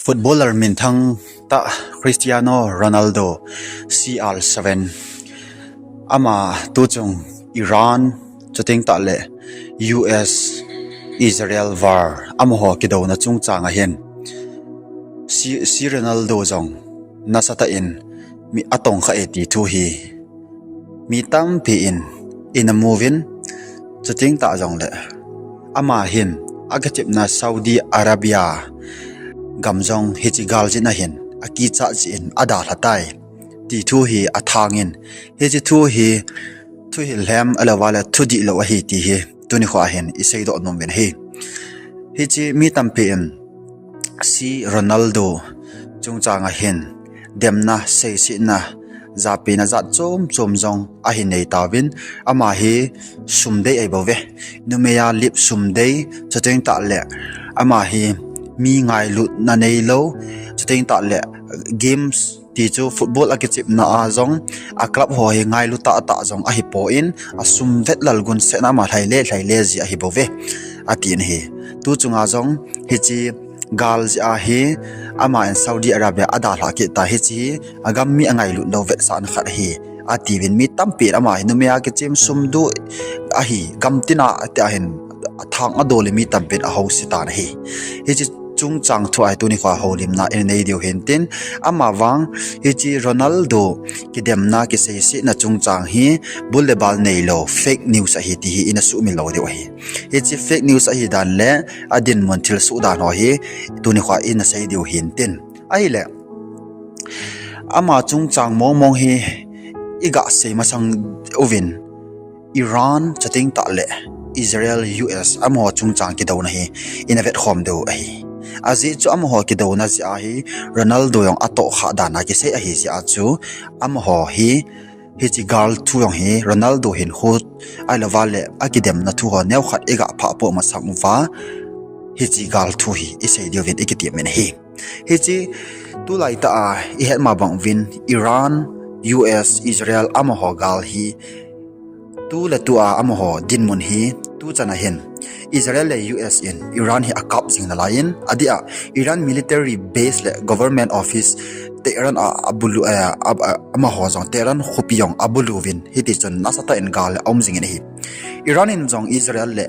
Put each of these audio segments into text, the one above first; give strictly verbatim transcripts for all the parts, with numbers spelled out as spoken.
Footballer minthang tah Cristiano Ronaldo, C R seven, ama tuchung Iran, chuteng tahle U S Israel war amaho kidouna chungchang ahin, C, C Ronaldo jong nasatah in mi atongkha e ti thu hi mi tampi in ina mu uvin, chuteng tah jongle ama hin akitepna Saudi Arabia gam jong hiche galjin ahin akichat jeh in adalha tai ti thu hi athangin, hiche thu hi thuhil hem ahilouleh thudihlou ahi ti hi tuni khoa hin iseidoh nom uvin ahi. Hiche mi tampi in C Ronaldo chungchang ahin demna, seisetna, japina jat chom chom jong ahin nei tauvin, ama hi sum dei ahibouve. Numei a lip sum dei, chuteng tahle ama hi mi ngailutna neilou, chuteng tahle games ti chu football akichepna a jong a club ho hi ngailu tahtah jong ahipon, asum vet lalgun sehna ama lhaile lhaile ji ahibouve, atin ahi. Tuchunga jong hiche gal jeh a hi ama in Saudi Arabia adalhah kit tai, hiche hi agam mi angailut lou vetsahna khat ahi, atiuvin mi tampi in ama hi numei a kichem sum du ahi, gamtina tia hin athang adol le mi tampi in ahouse tan ahi. Hiche chungchang thu ahi tuni khoa houlimna inei diu hintin, amavang hiche Ronaldo kidemna kiseisetna chungchang hi bul le bal neilou fake news ahi ti hi ina sumil lou diu ahi. Hiche fake news ahi dan le adinmun thilsoh dan ho hi tuni khoa ina sei diu hintin. Ahile ama chungchang mongmong hi iga sei masang uvin, Iran chuteng tahle Israel, U S amaho chungchang kidouna hi ina vetkhom diu ahi. Ajeh chu amaho kidouna jeh a hi Ronaldo jong atohkhah dan a kisei ahi jeh a chu amaho hi hiche gal thu jong hi Ronaldo hinkho ahilouleh akidemna thu ho neokhat iga phahpoh masang uva hiche gal thu hi isei diuvin ikitem in ahi. Hiche tulaitah a ihet ma bang uvin Iran, U S, Israel amaho gal hi tu le tu a amaho dinmun hi tuchan ahin Israel le U S in Iran hi akap jing nalaiyin, adeh a Iran military base le government office Tehran a abulu, eh, ab-, a-, amaho jong Tehran khopi jong abulu uvin, hitichun nasatah in gal aum jingin ahi. Iran in jong Israel le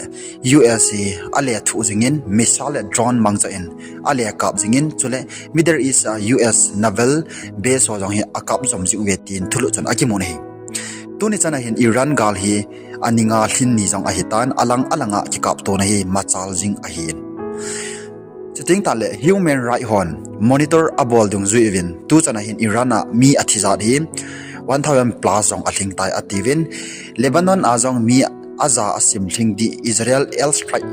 U S hi alethuh jingin, missile le drone mangcha in alekap jingin, chule Middle East a U S naval base ho jong hi akap jom jing uve tin thulut chun akimun ahi. Tuni chana hin Iran gal hi aninga lhin ni jong ahitan, alang alanga kikaptona hi machal jing ahin. Chuteng tahle Human Right hon monitor abol dungjui uvin, tuchana hin Iran a mi athi jat hi one thousand plus jong alhing tai atiuvin, Lebanon a jong mi aja asim lhing ding, Israel airstrike,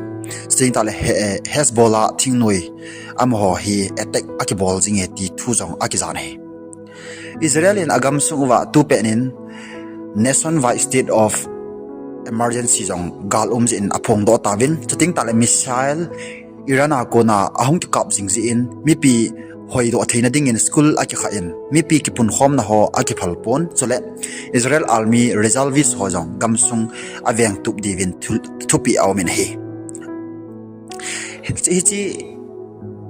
chuteng tahle He-, Hezbollah thingnoi amaho hi attack akibol jinge ti thu jong akijan ahi. Israel in agamsung uva tupet in nationwide state of emergency jong gal um jeh in aphongdoh tauvin, chuteng tahle missile Iran a kona ahung kikap jing jeh in mipi hoidoh theina dingin school akikha in, mipi kipunkhomna ho akiphal pon, chule Israel army reservist ho jong gamsung avengtup diuvin thu-, thupeh aumin ahi. Hiche, hiche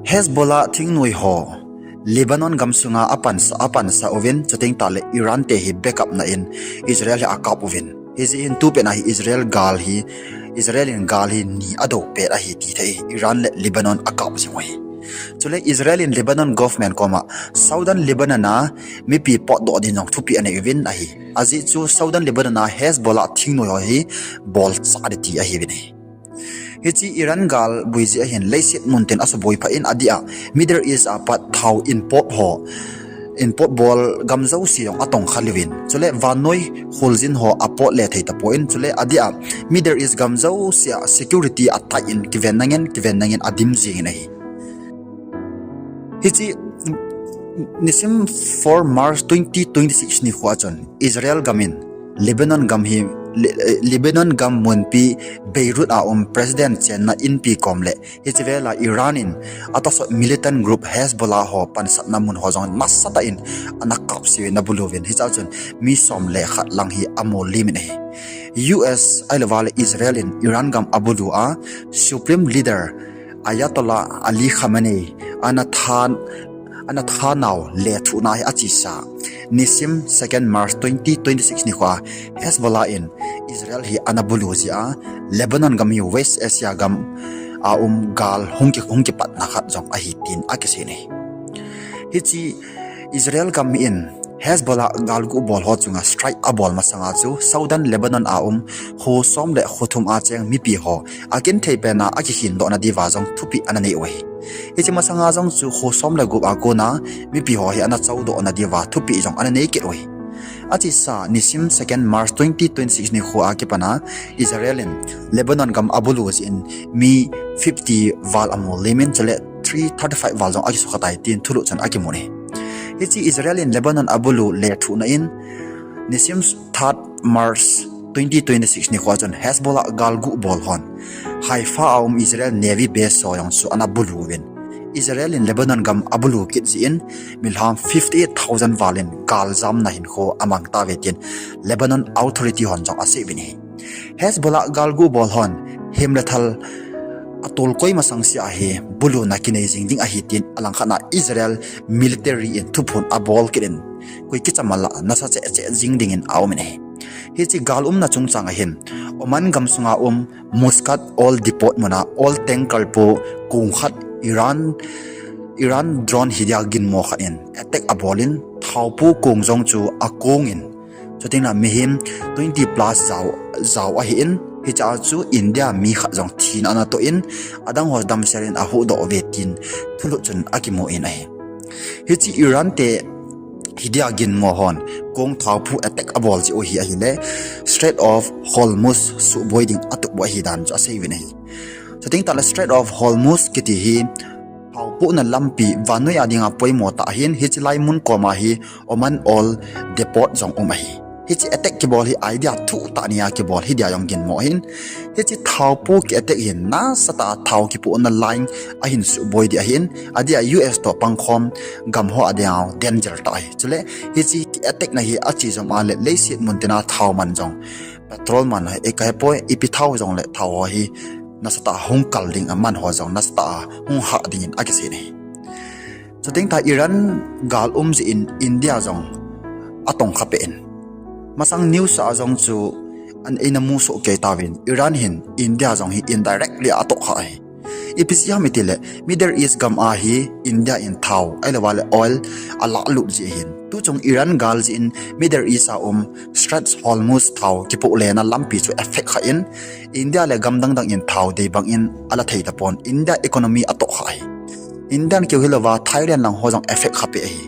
Hezbollah thingnoi ho Lebanon gamsunga apansa, apansa uvin, chuteng tahle Iran te hi backup na in Israel hi akap uvin. Hijeh hin tupet na hi Israel gal hi, Israel in gal hi ni adoupet ahi tithei, Iran le Lebanon akap jing u ahi. Chule Israel in Lebanon government koma Southern Lebanon a mipi potdoh din jong thupeh anei uvin ahi. Ajeh chu Southern Lebanon a Hezbollah thingnoi ho hi bolcha ding ti ahiuvin ahi. Hiche Iran gal boi jeh a hin leiset muntin asuboi pha in, adeh a Middle East a pat thao import ho, import bol gam jouse jong atongkha lheh uvin, chule vannoi kholjin ho apot le thei tapon, chule adeh a Middle East gam jouse a security atight in kiven nangin, kiven nangin adim jingin ahi. Hiche nisim four March twenty twenty-six nikho a chun Israel gam in Lebanon gam hi, Le-, Lebanon gam munpi Beirut a um President chenna inpi kom le hiche vel a Iran in atahsa militant group Hezbollah ho pansatna mun ho jong nasatah in ana kapsih uvin, ana bulu uvin, hiche a chun mi som le khat lang hi amol limin ahi. U S ahilouleh Israel in Iran gam abulu a, Supreme Leader Ayatollah Ali Khamenei ana than ana thanau lethuhna hi achesa, nisim second March twenty twenty-six nikho a Hezbollah in Israel hi ana bulu jeh a Lebanon gam hi West Asia gam a um gal hung ki hung kipatna khat jong ahi tin akisei in ahi. Hiche Israel gam in Hezbollah galgu bol ho chunga strike abol masanga chu Southern Lebanon a um kho som le kho thum a cheng mipi ho akinthei pena akikhindohna diuva jong thupeh ana nei u ahi. Hiche masanga jong chu kho som le gup a kona mipi ho hi ana chodohna diuva thupeh jong ana nei kit u ahi. Achesa nisim second March twenty twenty-six nikho a kipana Israel in Lebanon gam abulu jeh in mi fifty val amu limin chule three thirty-five val jong akisukha tai tin thulhuh chun akimun ahi. Hiche Israel in Lebanon abulu lethuhna in nisim third March twenty twenty-six nikho chun Hezbollah galgu bol hon Haifa a um Israel Navy base ho jong chu ana bulu uvin Israel in Lebanon gam abulu kit jeh in milham fifty-eight thousand val in galjamna hinkho amang tauve tin Lebanon authority hon jong asei uvin ahi. Hezbollah galgu bol hon himle thal atol koi masang sea hi buluna kinei jing ding ahi tin alangkhat na Israel military in thuphon abol kit in koi kicham ala nasa cheh cheh jing dingin aumin ahi. Hiche gal umna chungchang a hin Oman gam sunga um Muscat oil depot muna oil tanker po kong khat Iran Iran drone hidia ginmo khat in attack abol in thaopu kong jong chu akong in, chuteng le mihem twenty plus jao jao ahin, hichea chu India mi khat jong thina ana toh in, adang ho damsel in ahuhdoh uve tin thulhuh chun akimun ahi. Hiche Iran te hidia ginmo hon kong thaopu attack abol jeh u hi ahile Strait of Hormuz suboi ding atup u ahi dan chu asei uvin ahi. Chuteng tahle Strait of Hormuz kiti hi thaopohna lampi vannoi a dinga poimo tah ahin, hiche lai mun koma hi Oman oil depot jong um ahi. Hiche attack kibol hi idea thuh tah nia kibol hi dia jong ginmo ahin. Hiche thaopu ki attack hin nasatah a thao kipohna line ahin suboi ding ahin, adia U S toh pangkhom gam ho adinga danger tah ahi. Chule hiche ki attack na hi ache jom a le leiset mun tina thao man jong petrol man hi kahepoi, ipi thao jongle thao ho hi nasatah a hung kal ding, aman ho jong nasatah a hung hah dingin akisei in ahi. Chuteng tah Iran gal um jeh in India jong atongkha peh in, masang news a jong chu ana musoh kei tauvin Iran hin India jong hi indirectly atohkha ahi. Ipi jeh ham itile Middle East gam a hi India in thao ahilouva le oil alahlut jeh ahin, tuchung Iran gal jeh in Middle East a um Strait Hormuz thao kipoh lena lampi chu affect kha in, India le gam dang dang in thao dei bang in ala thei tapon, India economy atohkha ahi. India keu hilouva Thailand lang ho jong affect kha peh ahi.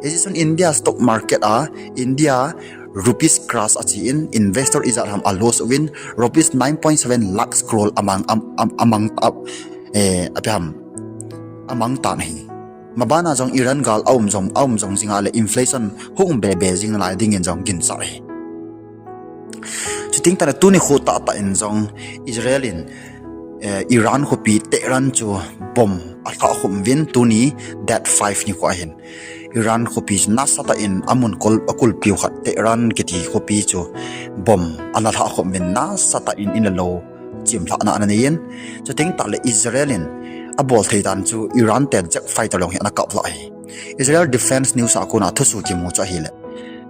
Hiche chun India stock market a India rupees crash ache in, investor ijat ham a loss uvin rupees nine point seven lakhs crore amang amang amang api ham amang tan ahi. Mabana jong Iran gal aum jong aum jong jinga le inflation hung bebe jing nalai dingin jong ginchat ahi. Chuteng tahle tuni kho tahtah in jong Israel in Iran khopi Tehran chu bomb alhahkhum uvin tuni date five nikho ahin Iran khopi chu nasatah in amun kol akulpiu khat Tehran kiti khopi chu bomb ana lhahkhum uvin nasatah in in le lou chimlhahna ana neiyin, chuteng tahle Israel in abol thei dan chu Iran te jet fighter jong hi ana kaplhah ahi. Israel Defense News a kona thusoh kimu chu ahile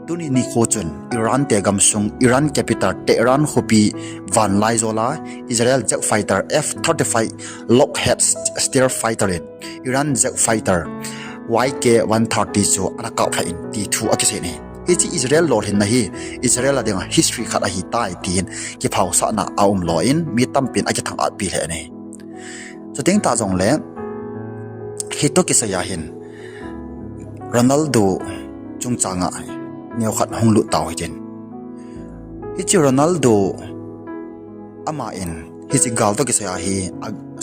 tuni nikho chun Iran te gamsung Iran capital Tehran khopi vanlaijol a Israel jet fighter F thirty-five Lockheed starfighter in Iran jet fighter Y K one thirty chu ana kaplhah in ti thu akisei in ahi. Hiche Israel lolhinna hi Israel a dinga history khat ahitai tin kiphaosahna aum louvin mi tampin akithang-atpi lheh in ahi. Chuteng tah jongle hitoh kisai a hin Ronaldo chungchanga neokhat hung lut tau hitin, hiche Ronaldo ama in hiche gal toh kisai a hi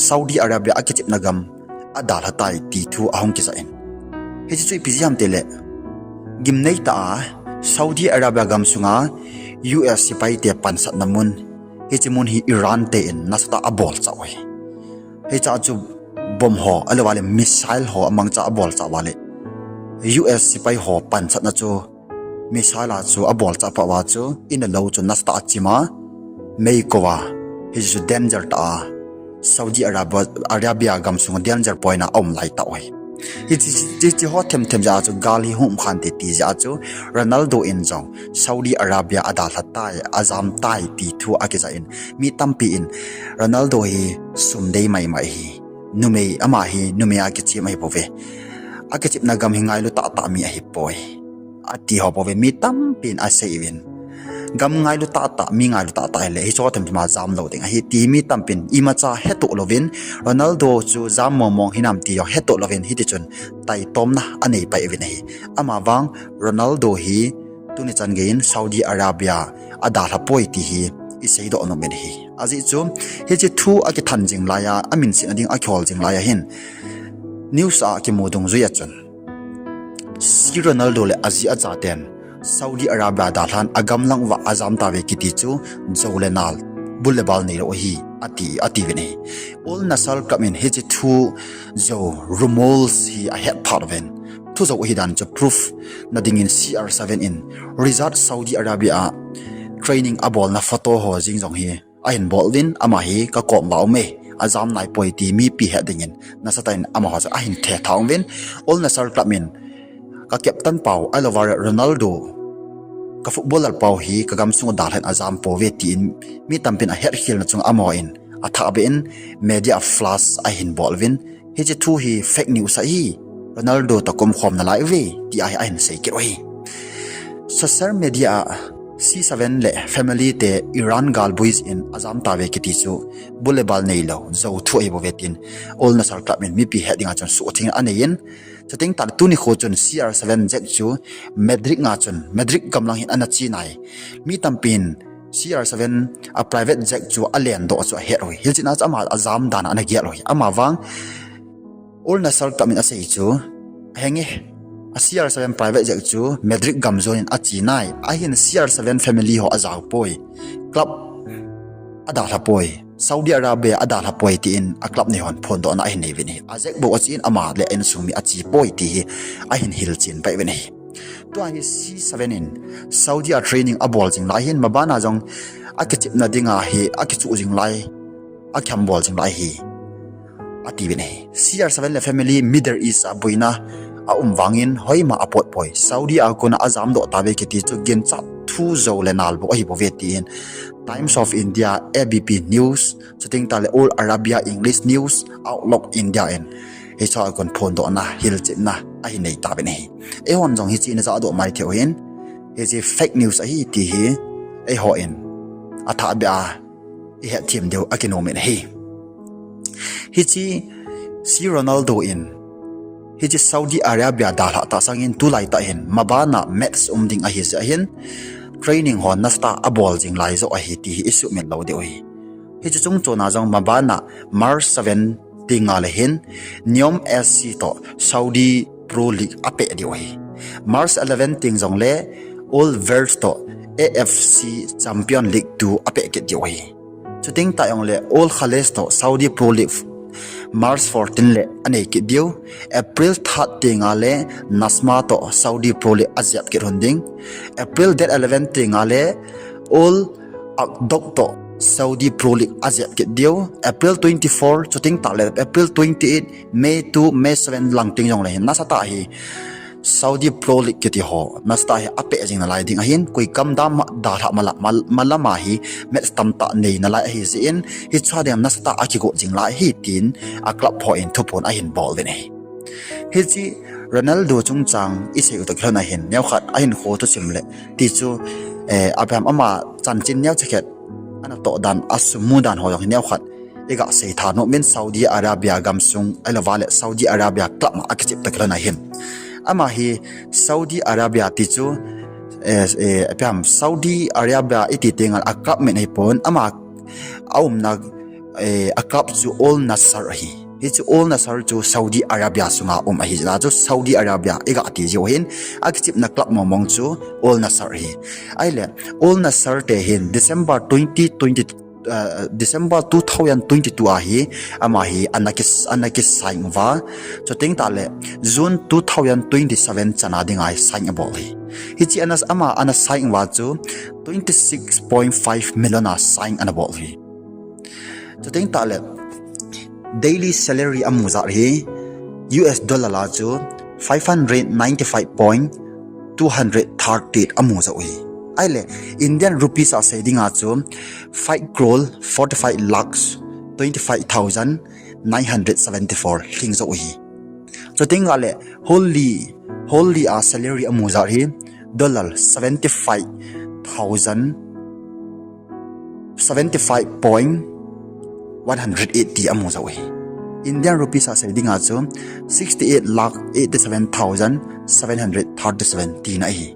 Saudi Arabia akichepna gam adalha tai ti thu ahung kijah in, hiche chu ipi jeh ham itile gimneitah a Saudi Arabia gamsunga U S sepai te pansatna mun, hiche mun hi Iran te in nasatah a abolchah u ahi. Hichea chu bomb ho ahilouva le missile ho amangcha abolchah uva le U S sepai ho pansatna chu missile a chu abolchah pah uva chu in le lou chu nasatah a achim a, meikouva, hiche chu danger tah a Saudi Arabia, Arabia gamsung danger point a aum laitah u ahi. Hichi, hichi ho themthem jeh a chu gal hi hung um khan te ti jeh a chu Ronaldo in jong Saudi Arabia adalha tai, ajam tai ti thu akija in mi tampi in Ronaldo hi sum dei maimai ahi. Numei, ama hi numei a kichem ahi bouve. Akichepna gam hi ngailu tahtah mi ahi poi. Ati ho bouve, mi tampin asei uvin. Gam ngailu tahtah, mi ngailu tahtah hile, hicho themthem a jam lou ding ahi ti mi tampin imacha hetoh louvin, Ronaldo chu jam mongmong hinam ti jong hetoh louvin, hiti chun taitomna anei pai uvin ahi. Amavang Ronaldo hi tuni chan geiyin Saudi Arabia adalha poi ti hi iseidoh nom in ahi. Ajeh chu, hichi thu akithan jing laiya, amin setna ding akihol jing laiya hin, news a kimu dungjui a chun, C Ronaldo le aji achaten Saudi Arabia dalhan agamlang uva ajam tauve kiti chu jou le nal, bul le bal neilou ahi, ati, atiuvin ahi. Al Nassr Club in hichi thu jou, rumors hi ahetphat uvin, thu jou ahi dan chu proof na dingin C R seven in Riyadh, Saudi Arabia a training abolna photo ho jeng jong hi ahin bol uvin, ama hi kakom uva aume, ajam naipoi ti mipi het dingin nasatah in amaho chu ahin thethang uvin, Al Nassr Club in ka captain pau, ahilouva le Ronaldo, ka footballer pau hi kagamsung dalhan ajam pouve tin mi tampin ahetkhelna chunga amahon athahbeh in media flash ahin bol uvin, hichi thu hi fake news ahi, Ronaldo toh kumkhom nalai uve, ti ahi ahin seikit u ahi. Social media a C seven le family te Iran gal bui jeh in ajam tauve kiti chu bul le bal neilou, jou thu ahi bouve tin Al Nassr Club in mipi het dinga chun suhtheng aneiyin, chuteng tah tuni kho chun C R seven jet chu Madrid nga chun, Madrid gamlang hin ana che nai. Mi tampin C R seven a private jet chu alendoh chu ahet uhi. Hichea chu ama ajam dan ana gel uhi. Amavang Al Nassr Club in asei chu, ahenge, a C R seven private jet chu Madrid gam jon in ache nai. Ahin C R seven family ho ajao poi. Club adalha poi, Saudi Arabia adalha poi tin a club neihon phondohna ahin nei uvin ahi. A jet bou achen ama le a insung mi ache poi ti hi ahin hilchen pai uvin ahi. Tua hi C seven in Saudi a training abol jing lai hin, mabana jong akichepna dinga hi akichuh jing lai, akihambol jing lai hi, atiuvin ahi. C R seven le family Middle East a boina aum vangin hoima apot poi. Saudi a kona ajamdoh tauve kiti chu ginchat thu jou le nal bou ahi bouve tin Times of India, A B P News, chuteng tah le All Arabia English News, Outlook India in hiche a kon phondohna, hilchetna ahin nei tauvin ahi. Eihon jong hiche ina jahdoh mai thei u hin, hiche fake news ahi ti hi eihon athahbeh a ihet them diu akinom in ahi. Hiche C Ronaldo in hiche Saudi Arabia dalhah tah sangin tulai tah hin mabana match um ding ahi jeh hin training ho nasatah a abol jing lai joh ahi ti hi isumil lou diu ahi. Hiche chung chona jong mabana March seven tenga le hin Neom S C toh Saudi Pro League apeh diu ahi. March eleven teng jongle Al Wehda toh A F C Champion League two apeh kit diu ahi. Chuteng tah jongle Al Khaleej toh Saudi Pro League March fourteen le anei kit diu. April third tenga le Nasma toh Saudi Pro League ajep kit lhon ding. April date eleven tenga le Al Ahdoud toh Saudi Pro League ajep kit diu. April twenty-four, chuteng tah le April twenty-eight, May two, May seven lang teng jongle hin nasatah hi Saudi Pro League kiti ho nasatah hi apeh jing nalai ding ahin, koi kam dam dalhah malam, mal-, malam a hi match tamtah nei nalai ahi jeh in, hiche a dinga nasatah a kigot jing lai ahi tin a club hon thuphon ahin bol uvin ahi. Hiche Ronaldo chungchang isei u toh kilhon a hin, neokhat ahinkho thusim le ti chu, eh, Abraham ama chanchin neocha khat ana toh dan, asum mu dan ho jong hi neokhat iga sei tha nom in, Saudi Arabia gamsung, ahilouva le Saudi Arabia club ma akichep toh kilhon a hin. Ama hi Saudi Arabia ti chu, eh, eh, Abraham, Saudi Arabia iti tenga a club min ahipon, ama aumna, eh, a club chu Al Nassr ahi. Hiche Al Nassr chu Saudi Arabia sunga um ahi jeh a chu Saudi Arabia iga ti jiu hin, akichepna club mongmong chu Al Nassr ahi. Ahile, Al Nassr te hin December twenty twenty, uh, December two thousand twenty-two a hi, ama hi ana ki, ana kisign uva. Chuteng tah le June two thousand twenty-seven chana dinga hi sign abol ahi. Hiche ana, ama ana sign uva chu twenty-six point five million a sign ana bol ahi. Chuteng tah le daily salary amu jat hi US dollar a chu five hundred ninety five point two hundred thirty eight amu jou hi. Ahile Indian rupees a sei dinga chu five crore forty five lakhs twenty five thousand nine hundred seventy four lhing jou hi. Chuteng le whole year, whole year a salary amu jat hi dollar seventy five thousand seventy five point one hundred eighty amu jou hi. Indian rupees a sei dinga chu sixty eight lakh eighty seven thousand seven hundred thirty seven tina hi.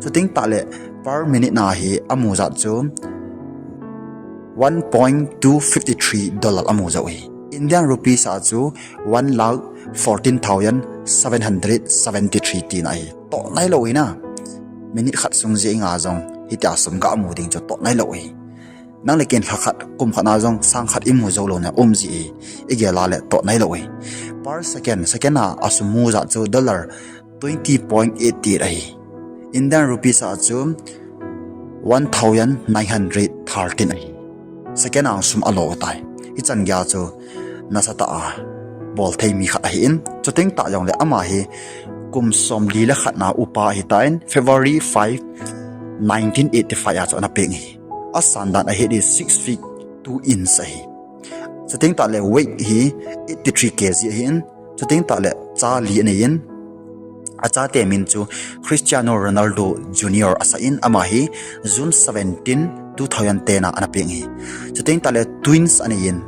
Chuteng le per minute na hi amu jat chu one point two fifty three dollar amu jou hi. Indian rupees a chu one lakh fourteen thousand seven hundred seventy three tina hi. Toh nailou hi na. Minute khat sung jeh a jong hitia sum ga mu ding chu toh nailou hi. Nang le ken lha khat, kum khat na jong sang khat imu jou lou na um ji hi. Igel le toh nailou hi. Per second, second a asum mu jat chu dollar twenty point eight eight ahi. Indian rupees a chu one thousand nine hundred thirteen ahi. Second a sum alo tai. Hichan geiya chu nasatah a bol thei mi khat ahin. Chuteng jongle ama hi kum somli le khat na upa ahitan, February five, nineteen eighty five a chu ana peng hi. Asan dan ahet hi six feet two inch ahi. Chuteng le weight hi eighty three kg ahin. Chuteng le cha li anei in. Achate min chu Cristiano Ronaldo Junior asah in, ama hi June seventeen, two thousand ten a ana peng hi. Chuteng le twins anei in.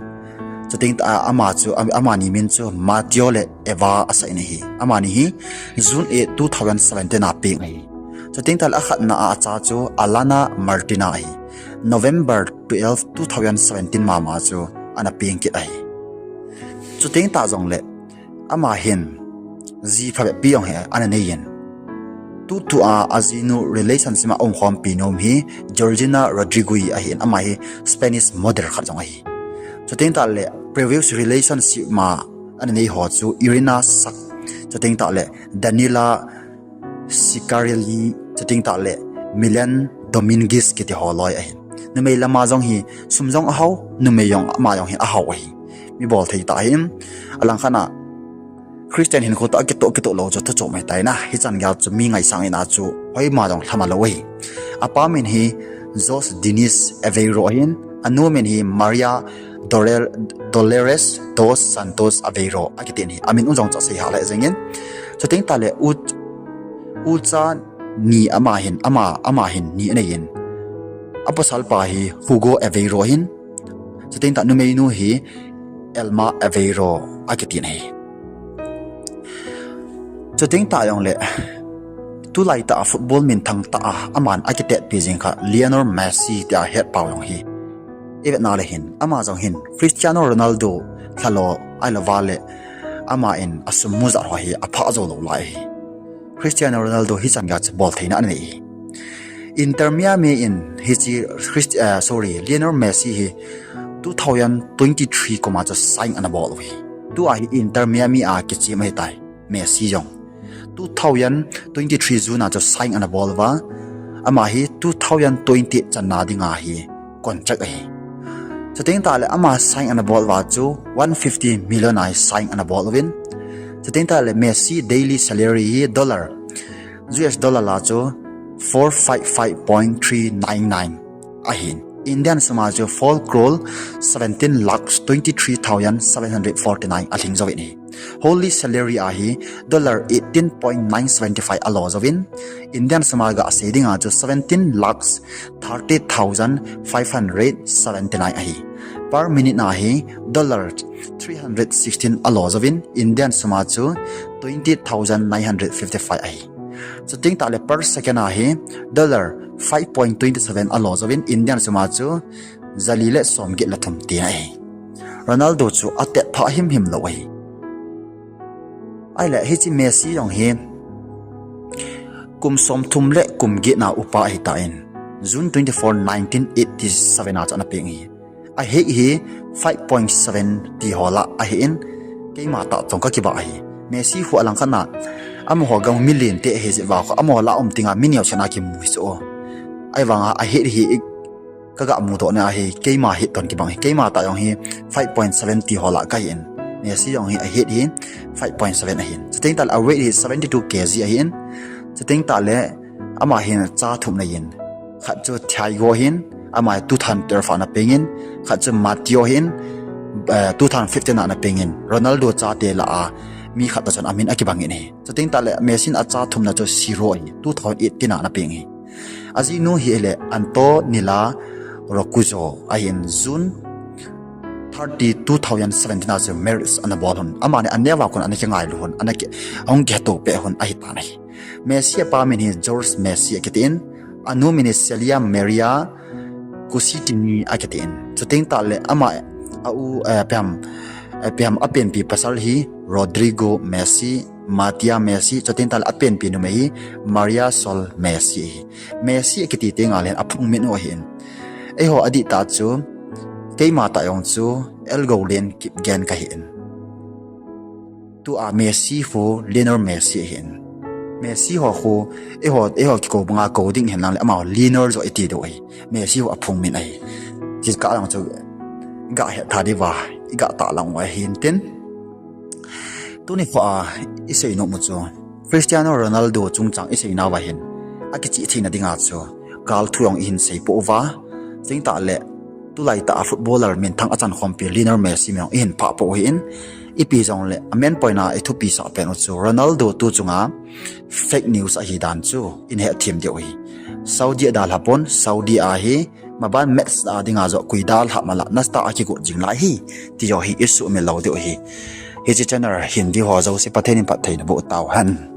Chuteng ama chu, amani min chu Mateo le Eva asah in ahi. Amani hi June eight, two thousand seventeen a peng ahi. Chuteng le akhatna a acha chu Alana Martina ahi. November twelve, two thousand seventeen mama chu ana peng kit ahi. Chuteng jongle ama hin ji phabep pi jong hi ana nei in. Tutua ajinu relationship a umkhompi nom hi Georgina Rodriguez ahin, ama hi Spanish model khat jong ahi. Chuteng le previous relationship ma ana nei ho chu Irina Shayk, chuteng le Daniela Ciccarelli, chuteng le Milen Dominguez kiti ho loi ahin. Numei lama jong hi sum jong ahao, numei jong ama jong hi ahao ahi. Mi bol thei tah ahin. Alangkhat a Christian hinkho toh akitoh kitoh lou chu thuchom ahitai na. Hichan geiya chu mi ngaisang in a chu hoima jong lhama lou ahi. Apa min hi Jose Diniz Aveiro ahin, anu min hi Maria Dolores dos Santos Aveiro akitin ahi. Amin u jong chu asei hah lheh jeng in. Chuteng le u, ucha ni ama hin, ama, ama hin ni anei in. Apasal pa hi Hugo Aveiro ahin. Chuteng le numeinu hi Elma Aveiro akitin ahi. Chuteng jongle tulaitah a football minthang tah a aman akitetpi jing kha Lionel Messi tia hetpau jong hi ivetna le hin, ama jong hin Cristiano Ronaldo lhalo ahilou vale ama in asum mu jat ho hi aphah jou lou lai ahi. Cristiano Ronaldo hichan geiya chu bol theina anei hi. Inter Miami in hiche Christ-, eh, sorry, Lionel Messi hi two thousand twenty-three kum a chu sign ana bol uve. Tua hi Inter Miami a kichem ahitai, Messi jong. Two thousand twenty-three June a chu sign ana bol uva. Ama hi two thousand twenty-eight channa dinga hi contract ahi. Chuteng le ama sign ana bol uva chu one fifty million a hi sign ana bol uvin. Chuteng le Messi daily salary hi dollar, US dollar a chu four five five point three nine nine ahin. Indian sum a chu four crore seventeen lakhs twenty-three thousand seven hundred forty-nine alhing jouvin ahi. Hourly salary a hi dollar eighteen point nine seventy five alo jouvin, Indian sum a gasei dinga chu seventeen lakhs thirty thousand five hundred seventy-nine ahi. Per minute a hi dollar three hundred sixteen alo jouvin, Indian sum a chu twenty thousand nine hundred fifty-five ahi. Chuteng le per second a hi dollar five point twenty seven alo jouvin, Indian sum a chu jali le somget le thum tina ahi. Ronaldo chu atetphah himhim lou ahi. Ahile hiche Messi jong hi kum somthum le kum get na upa ahitan, June twenty-four, nineteen eighty-seven a chu ana peng ahi. Ahei hi five point seven ti ho lah ahin, keima tah chong kakibah ahi. Messi khu alangkhat a amaho gam mi lente ahi jeh uva khu, amaho lah um tenga mi neocha na kimu hi chu. Ahivanga ahei hi kaga mudoh na ahi, keima hi ton kibang hi, keima tah jong hi five point seven ti ho lah kahin. Messi jong hi a height hi five point seven ahin. Chuteng tahle a weight hi seventy two K G ahin. Chuteng tahle ama hin cha thum nei in. Khat chu Thiago ahin, ama hi two thousand twelve a ana pengin, khat chu Matteo ahin, eh, two thousand fifteen a ana pengin, Ronaldo chate lah a mi khat toh chun amin akibangin ahi. Chuteng tahle Messi in acha thumna chu C R ahi, two thousand eighteen a ana peng ahi. Ajinu hi ahile Antonella Roccuzzo ahin, June thirty, two thousand seventeen a chu marriage ana bol un. Amani aneo a kon ana kingailu un, ana ki, ahung kiheto peh un ahitan ahi. Messi apa min hi Jorge Messi akitin, anu min hi Celia Maria Cusitini akitin. Chuteng tahle ama a u, eh, ipi ham, eh, ipi ham apenpi pasal hi Rodrigo Messi, Matteo Messi, chuteng tahle apenpi numei hi Marisol Messi ahi. Messi akiti teng le aphung min u ahin. Eiho adih tah chu, keima tah jong chu, El Goulen Kipgen kahin. Tua Messi khu Lionel Messi ahin. Messi ho khu, eiho, eiho kikou banga kou ding hen lang le, ama Lionel joh iti diu ahi. Messi ho aphung min ahi. Chukah jong chu, iga hetha diuva, iga tahlang u ahin tin. Tuni kho a, isei nom u chu, Cristiano Ronaldo chungchang isei nauva hin, akichih theina dinga chu, gal thu jong ihin sei pouva, chuteng tahle, tulai tah a footballer minthang achan khompi Lionel Messi min jong ihin phah pou ahin, ipi jongle, a main point a ithupi sah pen u chu, Ronaldo tu chunga fake news ahi dan chu, ihin hethem diu ahi. Saudi a dalha pon, Saudi a hi, maban match a dinga joh koi dalha mala, nasa a kigot jing lai hi, ti joh hi isuhmil lou diu ahi. Hiche channel hin view ho jouse Pathen in phatthei naboh tauhen.